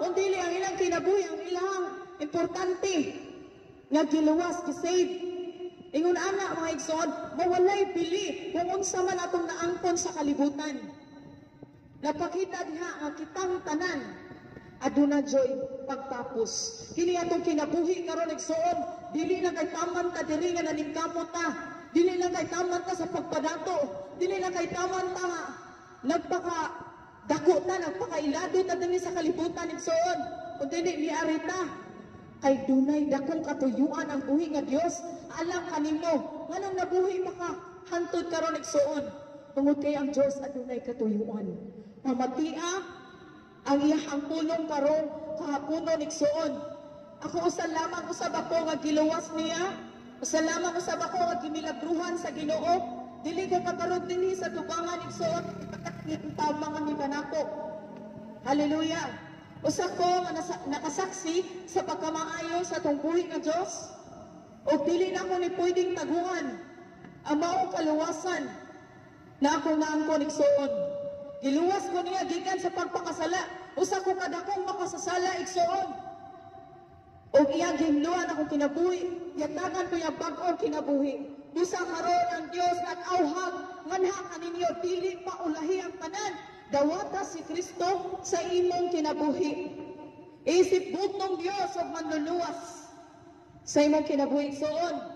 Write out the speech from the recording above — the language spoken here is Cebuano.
Kung dili ang ilang kinabuhi, ang ilang importante nga giluwas, gisave. Ingon ana, mga igsoon, mawalay pili kung unsa man atong naangkon sa kalibutan. Napakita diha nga kitang tanan aduna joy pagtapos. Kini atong kinabuhi karon, igsoon, dili lang kay taman ta diri nga naningkamot ta, dili lang kay taman ta sa pagpadato, dili lang kay taman ta nga nagpaka dako ta, nagpakailado ta dinhi sa kalibutan, igsoon, kun dili miari ta kay dunay dakong katuyuan ang buhi nga Dios alang kanimo. Nganong nabuhi pa ka hantod karon, igsoon? Tungod kay ang Dios adunay katuyuan. Pamatia ang iyahang pulong karong kahaponon, igsoon. Ako, usa lamang usab ako nga giluwas niya, usa lamang usab ako nga gimilagruhan sa Ginoo. Dili ko katarong dinhi sa tubangan, igsoon, tama nga ni kanako. Hallelujah. Usa ko nga nakasaksi sa pagkamaayo sa atong buhi nga Dios. O dili na ko ni pwedeng taguan ang maong kaluwasan na akong naangkon, igsoon. Giluwas ko niya gikan sa pagpakasala. Usa ko kadakong makasasala, igsoon. Og iyang gihinluan akong kinabuhi, yatagan ko iyang bag-ong kinabuhi. Busa karon ang Dios nag-awhag nganha kaninyo, dili pa ulahi ang tanan. Dawata si Kristo sa imong kinabuhi. Isip bugtong Dios ug manluluwas sa imong kinabuhi, igsoon.